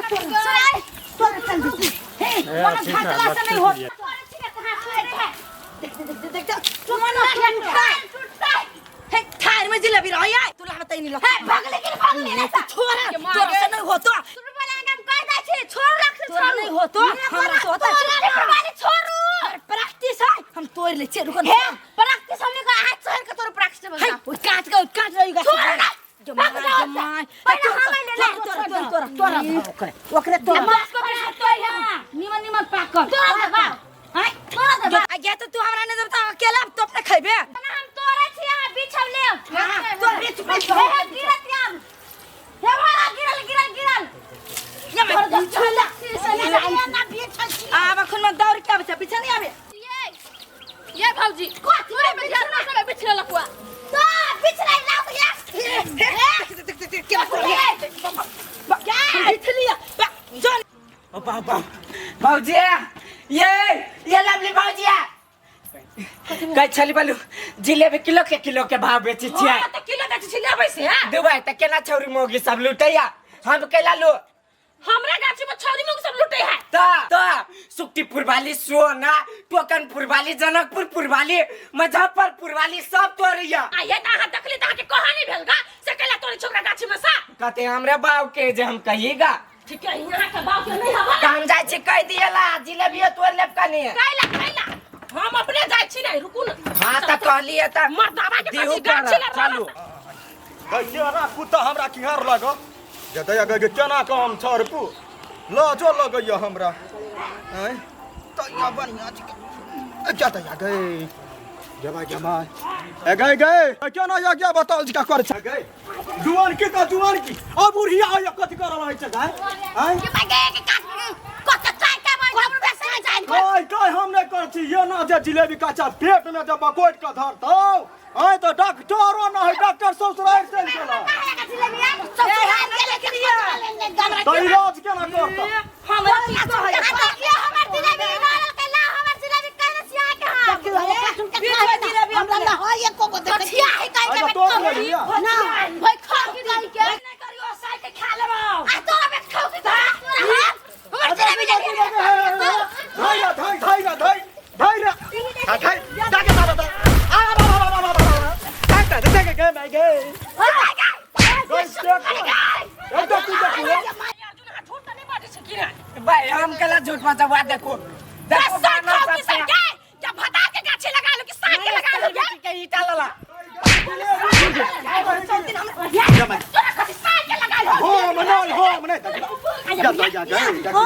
तोरा तोरा चल दे हे मने घाटला से नहीं हो देख देख देख देख तू मने टूटता टूटता हे थार में जिलेबी रही है तू लावत नहीं लग हे भागले के भागले ना छोरा तोरा से नहीं होतो तोरा नहीं होतो हमरा से होता प्रैक्टिस है हम तोड़ ले छे रुको हे प्रैक्टिस हमने का हाथ छोड़ के तोर प्रैक्टिस हे ओ काट के काट रही गाछ छोड़ ना। जमा भाग जाओ जमा पहले हम ले ले। तोरा तोरा तोरा तोरा ओकरे ओकरे तोरा मास्क को तोर निमन निमन पाकल तोरा देबा हैं तोरा देबा आ गया तो तू हमरा नहीं देबता अकेला तो अपने खइबे ना हम तोरा छी हां बिछव ले हां तोर बीच बीच हे हे गिरत आम हे वाला गिरल गिरल गिरल ये मैं बिछल ना बिछल छी आब अखन में दौड़ के आबै छै पीछे नहीं आबे ये भौजी तोरे बिछल ना सब बिछल लकुआ तो बिछले लाओ या देख देख देख देख क्या कर क्या बिछलिया जान ओ बाबा भौजी ये लवली भौजी कहै छली बालू जिलेबी किलो के भाव बेचै छियै हां त किलो बेचै छी लेबै से हां दुबई तऽ केना छौरी मौगी सब लुटैया हम कैला लू हमरा गाछी में छौरी मौगी सब लुटै है त सुक्तिपुर वाली सोना टोकनपुर वाली जनकपुर पुर वाली मुजफ्फरपुर वाली सब तोड़ैया आ ये त अहाँ देखली त अहाँके कहानी भेल गा से कैला तोरे छोकरा गाछी में सा कहते हमरा बाप के जे हम कहिएगा ठीक है यहाँ के बाप के नहीं हवा तऽ हम जाइ छी कहि दिएला जिलेबियो तोड़ लेब कनी कैला कैला हम अपने जाइ छी नहीं रुकू ना हाँ तऽ कहलिए तऽ मर्दावा के दिहू कथी गाछी पर ला चलू गै केना कुत्ता हमरा किहार लग जे दैया गै केना काम छ रे पू लाजो लगैया हमरा आँय तैया बढ़िया छै क्या दैया गै जमा जमा ए गै गै केना या क्या बताओ जी का कर छै गै जुआन की का जुआन की आ बुढ़िया आया कथि कर रहै छै गै आँय के भाई गए के काट कत काय काय भाई हम पैसा जाए काय काय हम नहीं कर छी ये ना जे जिलेबी काचा पेट में जब बकोट के धरतौ आय तो डॉक्टरो ना है डॉक्टर ससुराल चल गेला तो इलाज केना करता हमरा की कहै आय तो तोड़ लिया नहीं करियो साइ के खा लेबौ धाई रा धाई धाई रा धाई धाई रा आ धाई दागे दागे दा आ बा बा बा बा बा बा दा दा गे गे मैं गे गई ए देखू देखू अर्जुन अहाँ झूठ तऽ नहि बाजै छै की रे भाई हम केला झूठ बजबा देखो देखो साग बानर खाओ सब की सब के क्या भता के गाछी लगा लो कि साग के लगा लो बेटी के ईटा लला तोरा कथी साग के लगा लो हो मनल हो मने जा जा जा जा हो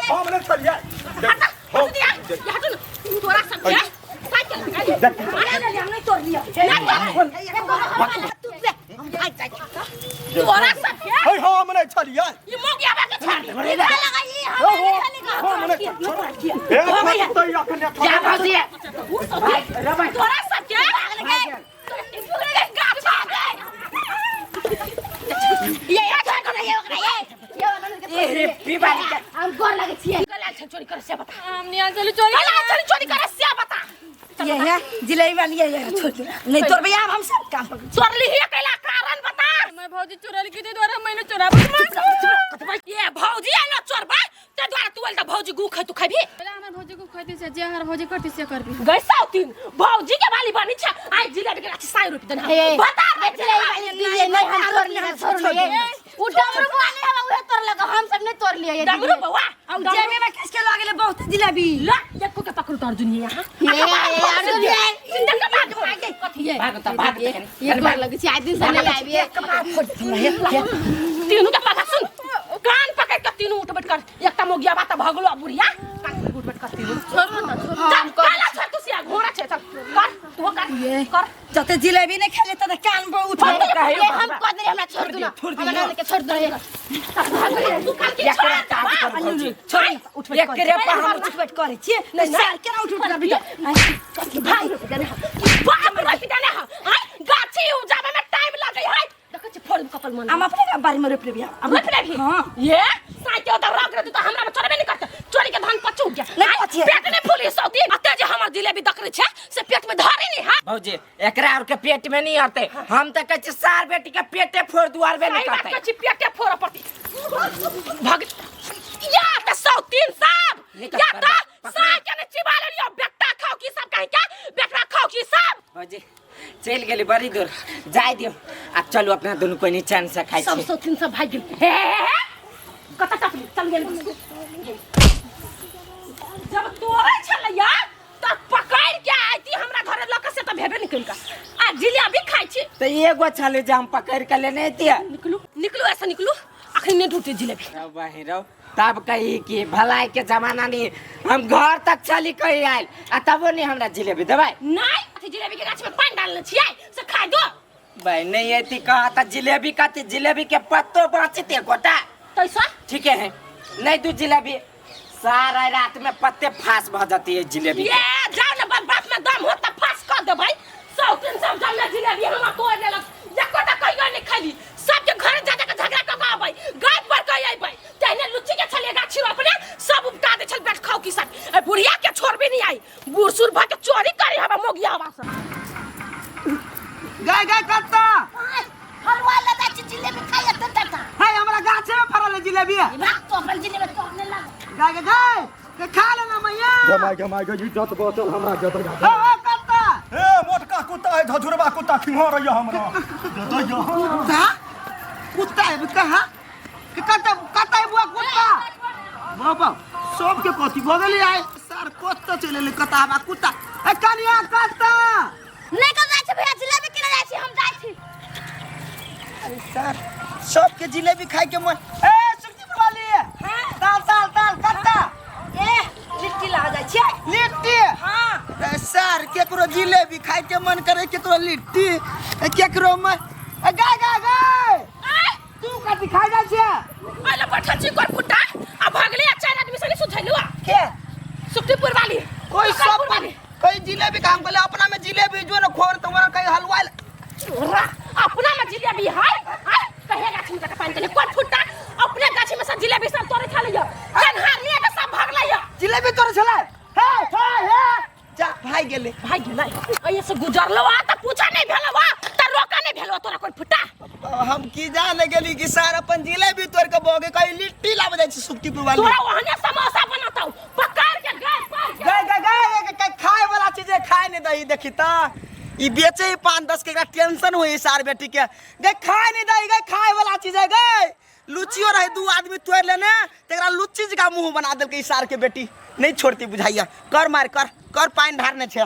हो मने चलिया हो तोरा सब के साग के लगा लो तोरा सब के हे हो मने चलिया ई मोगिया बा के छाड़ी हो हो मने ए तो अखने जा भौजी तोरा सब के ए रे पीबाली के हम गोर लगे छियै गला चोरी कर से बता हम नहीं चलो चोरी गला चोरी चोरी कर से बता ये है जिलेबी वाली ये है छोड़ दे नहीं तोर भैया हम सब काम पकड़ चोरली ही अकेला कारण बता मैं भौजी चोरल की द्वारा मैंने चोरा ये भौजी आलो चोरबा ते द्वारा तू आइल त भौजी गु खै तू खैबी पहले हमर भौजी को खैती से जे हर भौजी करती से करबी गैसा तीन भौजी के वाली बनी छ आई जिलेबी के गाछी 100 रुपया देना हे, बता दे जिलेबी वाली दीदी नहीं हम तोड़ लिए छोड़ लिए उ डमरू वाले हवा उहे तोड़ लगा हम सब नहीं तोड़ लिए डमरू बउआ अब जेबे में किसके लगे बहुत जिलेबी ला एको के पकड़ू तो अर्जुन यहाँ ये अर्जुन ये चिंता के भाग भाग कथी है भाग त भाग ये गोर लगे छी आज दिन से नहीं आबी तीनू के पकड़ सुन कान पकड़ के तीनू उठ बैठ कर एकटा मोगिया बात भगलो आ बुढ़िया कान पकड़ उठ बैठ कर तीनू छोड़ो ना छोड़ो चल काला छोड़ तू सिया घोड़ा छे चल कर तू कर कर जते जिलेबी नहीं खेले तते कान पर उठ ये हम कह दे हमरा छोड़ दो हमरा नान के छोड़ दो तू काल के छोड़ छोड़ उठ बैठ एकरे पर हम उठ बैठ करे छियै नहीं साल केना उठ उठ करबी भाई बाप रे देने हा आई गाछी उपजावे में टाइम लगे है देखै छी फोड़ कपल मन हम अपने के बारे में रोप लेबी हम रोप लेबी हां ये साइकिल उधर रख रे तू तो हमरा में चोरबे नहीं करते चोरी के धन पचू गया नहीं पचिए। पेट नहीं फूली सौती अते जे हमर जिलेबी दकरे छै से पेट में धरे नहीं है भौजी भौजी, एकरा और के पेट में नहीं आते। हम तो कहै छी सार बेटी के पेटे फोड़ दुआर में सही बात निकलते। कहै छी, पेटे फोड़ऽ पड़तै। भग या त 103 साहब निकल, या त पकड़। सार के ने चिबा लेलियो, बेटा खाओ की सब कहीं के बेटा खाओ की सब। भौजी चलि गेली बड़ी दूर, जाय दियौ। आब चलू अपना दुनू कोई चैन से खाइ सब छी। 103 सब भागि गेल। हे हे हे कतऽ टपली चल गेल। जब तोड़ै छलैया तऽ पकड़ि के आइती हमरा घरे लऽ के, से तऽ भेबे नहि केलका। आ जिलेबी खाइ छी। तऽ एगो छलै जे हम पकड़ि के लेने अयतियै। निकलू निकलू, ऐसा निकलू, अखन नहि ढूंढते जिलेबी। रौ बहिन रौ, तब कही कि भलाई के जमाना नहीं, हम घर तक चली कही आयल आ तबो नहीं हमरा जिलेबी देबै। नहीं, अथी जिलेबी के गाछ में पानि डालने छियै से खाइ दो। भाई नहीं अयती कहा तऽ जिलेबी कथी, जिलेबी के पत्तो बचते गोटा। तैसा ठीके है, नहीं दू जिलेबी सारा रात में पत्ते फास भ जाती है जिलेबी के। ये जाओ ना, बाप बाप में दम हो त फास कर दे भाई। 103 सब जमले जिलेबी हमरा तोड़ लेलक, एकोटा कहियो नहीं खैली। सबके घरे जा जा के झगड़ा क के अबै, गाय पर के अबै। तेहने लुच्ची के छलिए गाछी रोपने, सब उपटा दे छल बैठ खाओ की सब। ए बुढ़िया के छोड़बे नहीं आई, बूढ़ सूढ़ भ के चोरी करी हवा मोगिया हवा सब। गाय गाय कत्ता हलवा ले जाइ छी, जिलेबी खाइ ले तटा। है हमरा गाछे में फरल है जिलेबी। भाग तो अपन जिलेबी तोड़ने लग। गाय गाय गाय के खा लेना मैया। गमाय गमाय गई इज्जत बचल हमरा जत हो हो कत्ता। ए मोटका कुत्ता है, झझुरबा कुत्ता खिंघर रहिया हमरा जत यो। कुत्ता कुत्ता है कहाँ के कत्ता कत्ता है बुआ कुत्ता। बाबा सबके कथी भऽ गेलै आइ सर, कत्ता चलि एलै कत्ता हवा कुत्ता। ए कनिया कत्ता नहि कऽ जाइ छी भैया, जिलेबी किने जाइ छी हम, जाइ छी। अरे सर सबके जिलेबी खाइ के मन। ए सुखदीपुर वाली दाल दाल दाल कत्ता। ए लिट्टी ला जाइ छियै। लिट्टी? हाँ। ए सर केकरो जिलेबी खाइ के मन करे, केकरो लिट्टी, ए, केकरो मन। ए गाय गाय गाय तू कथी खाइ जाइ छियै? अरे बैठल छी कोई फुटा आ भगले आ चार आदमी से सुधैलु के सुखदीपुर वाली कोई सब सुखदीपुर वाली कोई जिलेबी काम करले अपना में जिलेबी जो न खोर तो वरा कहीं हलवा रा अपना में जिलेबी है हाय कहे गाछ में के पानी चले कोई फुटा अपने गाछ में से जिलेबी सब तोरे खा लियो कन्हार के सब भगले यो। जिलेबी तोरे छले हे हे हे जा भाई गेले। भाई गेलै ऐ से गुजरलो आ त पूछा नहीं भेलो आ त रोका नहीं भेलो तोरा कोई फुटा। हम की जाने गेली कि सार अपन जिलेबी तोड़ के बोगे कहीं लिट्टी लाबे जाइ छी सुखदीपुर वाली। तोरा ओहने समोसा बनातौ पकड़ के गाय पर के। गाय गाय गाय गाय, गाय, खाए वाला चीज खाए नहीं दही देखी त ई बेचे ही 5-10 के एकरा टेंशन होई सार बेटी के। गए खाए नहीं दही गए खाए वाला चीज है गए। लुचियो रहे 2 आदमी तोड़ लेने तेरा लुच्ची जका मुंह बना देलकै ई सार के बेटी। नहीं छोड़ती बुझाइया कर मार कर कर पानी ढारने छे।